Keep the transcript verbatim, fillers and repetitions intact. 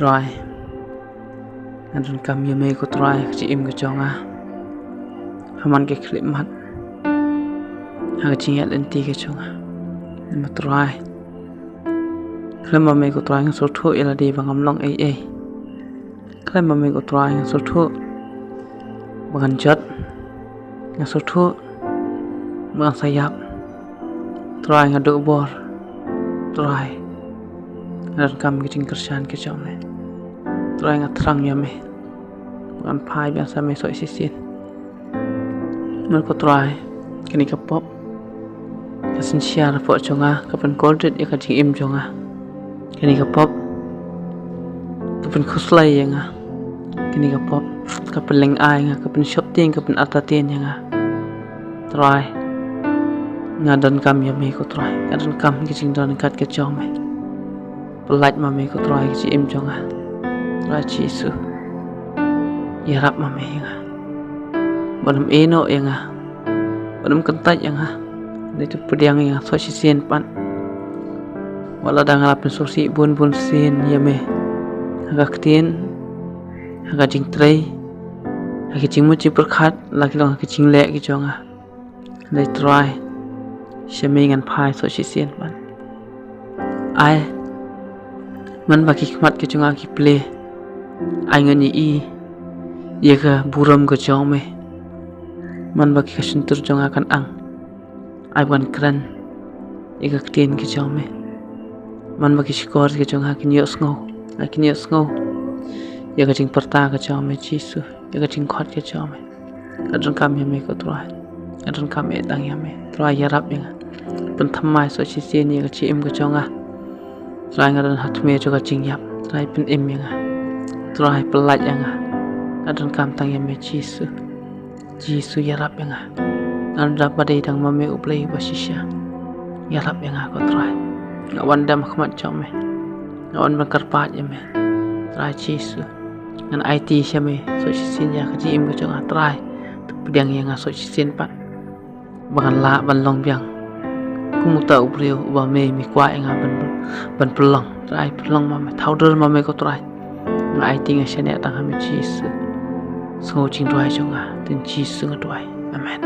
Trai, nga donkam ïa me ko Trai, ka jingim ka jong nga. Ha man ka khyllipmat, ha ka jingïaid lynti ka jong nga. Namar Trai, khlem ma me ko Trai nga sngewthuh ïa lade ba ngam long ei ei. Khlem ma me ko Trai nga sngewthuh ba ngan jot, nga sngewthuh ba ngan sa ïap. Trai, nga duh bor. Trai, nga donkam ka jingkyrshan ka jong me. Trai, nga thrang ïa me ba ngan phai biang sa me soh shisien. Namar ko Trai, kane ka pop ka synshar hapoh jong nga, ka pynkordit ïa ka jingim jong nga. Kane ka pop ka pynkhuslai ïa nga. Kane ka pop ka pynlyngngai ïa nga, ka pynsheptieng, ka pynartatien ïa nga. Trai, nga donkam ïa me ko Trai, nga donkam ka jingdon ryngkat ka jong me. Pyllait ma me ko Trai ka jingim jong nga. Trai Jisu, ïarap ma me ïa nga. Wat nym ïehnoh ïa nga, wat nym kyntait ïa nga. Dei to pdiang ïa nga soh shisien pat. Wat lada nga la pynsngewsih bun bun sien ïa me ha ka ktien, ha ka jingtrei, ha ka jingmut jingpyrkhat, la ki long ha ka jingleh ki jong nga. Dei Trai, sha me ngan phai soh shisien pat. Ai, man ba ki khmat ki jong nga ki plie, ai ngan ïohi ïa ka burom ka jong me. Man ba ki ka shyntur jong nga kan ang, ai ban kren ïa ka ktien ka jong me. Man ba ki shkor ka jong nga kin ïohsngew, ai kin ïohsngew ïa ka jingpyrta ka jong me Jisu, ïa ka jingkhot ka jong me. Nga donkam ïa me ko Trai. Nga donkam eh tang ïa me. Trai ïarap ïa nga. Pynthymmai soh shisien ïa ka jingim ka jong nga. Trai nga don ha tmier jong ka jingïap. Trai pynim ïa nga. Trai pyllait ïa nga. Nga donkam tang ïa me Jisu. Jisu ïarap ïa nga. Nga don ba dei tang ma me U Blei ba shisha. Ïarap ïa nga ko Trai. Nga wan dem ha khmat jong me. Nga wan ban kyrpad ïa me Trai Jisu. Ngan aiti sha me soh shisien ïa ka jingim ka jong nga Trai. To pdiang ïa nga soh shisien pat ba ngan lah ban long biang kum uta u briew uba me me kwah ïa nga ban, ban pynlong. Trai pynlong ma me, thaw dur ma me ko Trai. Nga aiti nga shaniah tang ha me Jisu. Sngew jingduwai jong nga, ha kyrteng Jisu nga duwai. Amen.